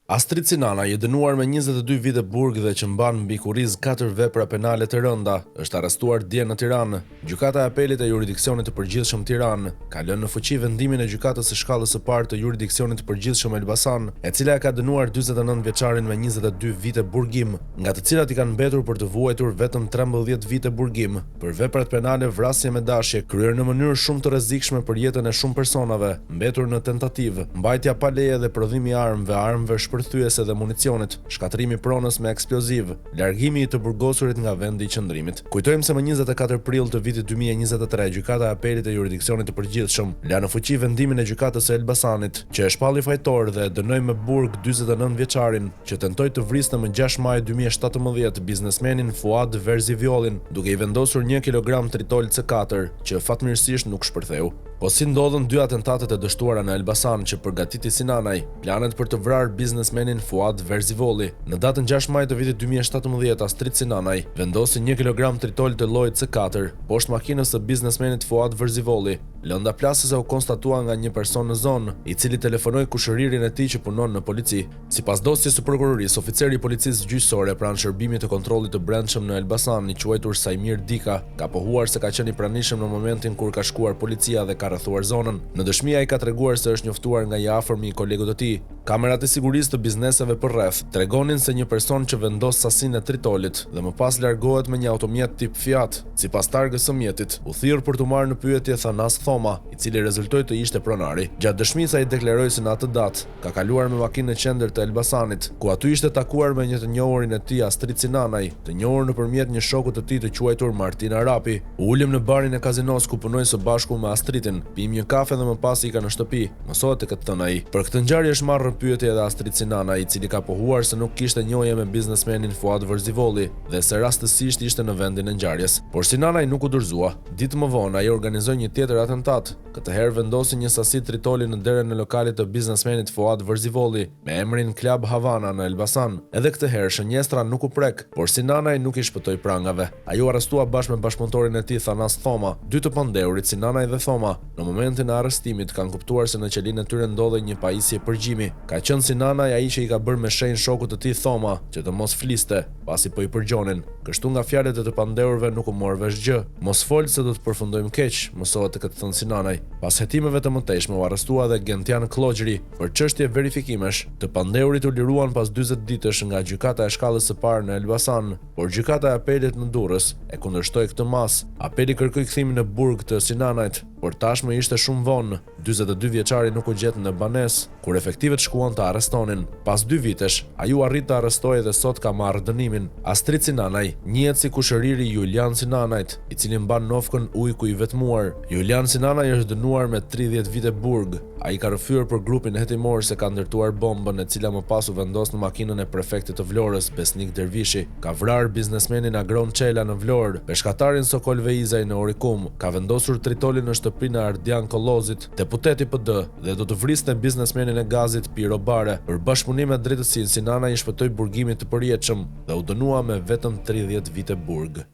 Astrit Sinanaj, i dënuar me 22 vite burg dhe që mban mbi kurriz katër vepra penale të rënda, është arrestuar dje në Tiranë. Gjykata e Apelit e Juridiksionit të Përgjithshëm Tiranë ka lënë në fuqi vendimin e Gjykatës së Shkallës së Parë të Juridiksionit të Përgjithshëm Elbasan, e cila e ka dënuar 49 vjeçarin me 22 vite burgim, nga të cilat i kanë mbetur për të vuajtur vetëm 13 vite burgim, për veprat penale vrasje me dashje, kryer në mënyrë shumë të rrezikshme për jetën e shumë personave, mbetur në tentativë, mbajtja pa leje dhe prodhimi i armëve, armëve shpërthyese dhe municionit, shkatërrimi i pronës me eksploziv, largimi i të burgosurit nga vendi i qëndrimit. Kujtojmë se më 24 prill të vitit 2023, Gjykata e Apelit e Juridiksionit të Përgjithshëm la në fuqi vendimin e Gjykatës së Elbasanit, që e shpalli fajtor dhe e dënoi me burg 49 vjeçarin, që tentoi të vriste më 6 maj 2017 biznesmenin Fuad Verzivjollin, duke i vendosur 1 kilogram tritol C4, që fatmirësisht nuk shpërtheu. Po si ndodhën dy atentatet e dështuara në Elbasan që përgatiti Sinanaj, planet për të vrarë biznesmenin Fuad Verzivolli. Në datën 6 maj të vitit 2017, Astrit Sinanaj vendosi 1 kilogram tritol të llojit C4 poshtë makinës së biznesmenit Fuad Verzivolli. Lënda plasëse u konstatua nga një person në zonë, i cili telefonoi kushëririn e tij që punon në polici. Sipas dosjes së prokurorisë, oficeri i policisë gjyqësore pranë shërbimit të kontrollit të brendshëm në Elbasan, i quajtur Sajmir Dika, ka pohuar se ka qenë i pranishëm në momentin kur ka shkuar policia dhe ka rrethuar zonën. Në dëshmi ai ka treguar se është njoftuar nga i afërmi i kolegut të tij. Kamerat e sigurisë të bizneseve përreth tregonin se një person që vendos sasinë e tritolit dhe më pas largohet me një automjet tip Fiat, sipas targës së mjetit, u thirr për t'u marrë në pyetje Thanas Thoma, i cili rezultoi të ishte pronari. Gjatë dëshmisë ai deklaroi se në atë datë ka kaluar me makinë në qendër të Elbasanit, ku aty ishte takuar me një të njohurin e tij Astrit Sinanaj, të njohur nëpërmjet një shoku të tij të quajtur Martin Arapi. U ulëm në barin e kazinos ku punoj së bashku me Astritin, pimë një kafe dhe më pas ika në shtëpi, mësohet të ketë thënë ai. Për këtë ngjarje është marrë në pyetje edhe Astrit Sinanaj, i cili ka pohuar se nuk kishte njohje me biznesmenin Fuad Vërzivolli dhe se rastësisht ishte në vendin e ngjarjes. Por Sinanaj nuk u dorëzua. Ditë më vonë, ai organizoi një tjetër atentat. Këtë herë vendosi një sasi tritoli në derën e lokalit të biznesmenit Fuad Vërzivolli, me emrin Club Havana në Elbasan. Edhe këtë herë shënjestra nuk u prek, por Sinanaj nuk i shpëtoi prangave. Ai u arrestua bashkë me bashkëpunëtorin e tij Thanas Thoma. Dy të pandehurit, Sinanaj dhe Thoma, në momentin e arrestimit kanë kuptuar se në qelinë e tyre ndodhej një pajisje përgjimi. Ka qenë Sinanaj ai që i ka bërë me shenjë shokut të tij Thoma, që të mos fliste, pasi po i përgjonin. Kështu nga fjalët e të pandehurve nuk u mor vesh gjë. Mos fol se do të përfundojmë keq, mësohet të ketë thënë Sinanaj. Pas hetimeve të mëtejshme u arrestua edhe Gentian Kllogjri, për çështje verifikimesh. Të pandehurit u liruan pas 40 ditësh nga gjykata e shkallës së parë në Elbasan. Por Gjykata e Apelit në Durrës e kundërshtoi këtë masë. Apeli kërkoi kthimin në burg të Sinanajt, por tashmë ishte shumë vonë. 42 vjeçari nuk u gjet në banesë, kur efektivët shkuan ta arrestonin. Pas dy vitesh, ai u arrit të arrestohej dhe sot ka marrë dënimin. Astrit Sinanaj njihet si kushëriri i Julian Sinanajt, i cili mban nofkën Ujku i vetmuar. Julian Sinanaj është dënuar me 30 vite burg. Ai ka rrëfyer për grupin hetimor se ka ndërtuar bombën, e cila më pas u vendos në makinën e prefektit të Vlorës, Besnik Dervishi. Ka vrarë biznesmenin Agron Çela në Vlorë, peshkatarin Sokol Veizaj në Orikum, ka vendosur tritolin në shtëpinë e Ardian Kollozit, deputet i PD, dhe do të vriste biznesmenin e gazit Piro Bare. Për bashkëpunim me drejtësinë, Sinanaj i shpëtoi burgimit të përjetshëm dhe u dënua me vetëm 30 vite burg.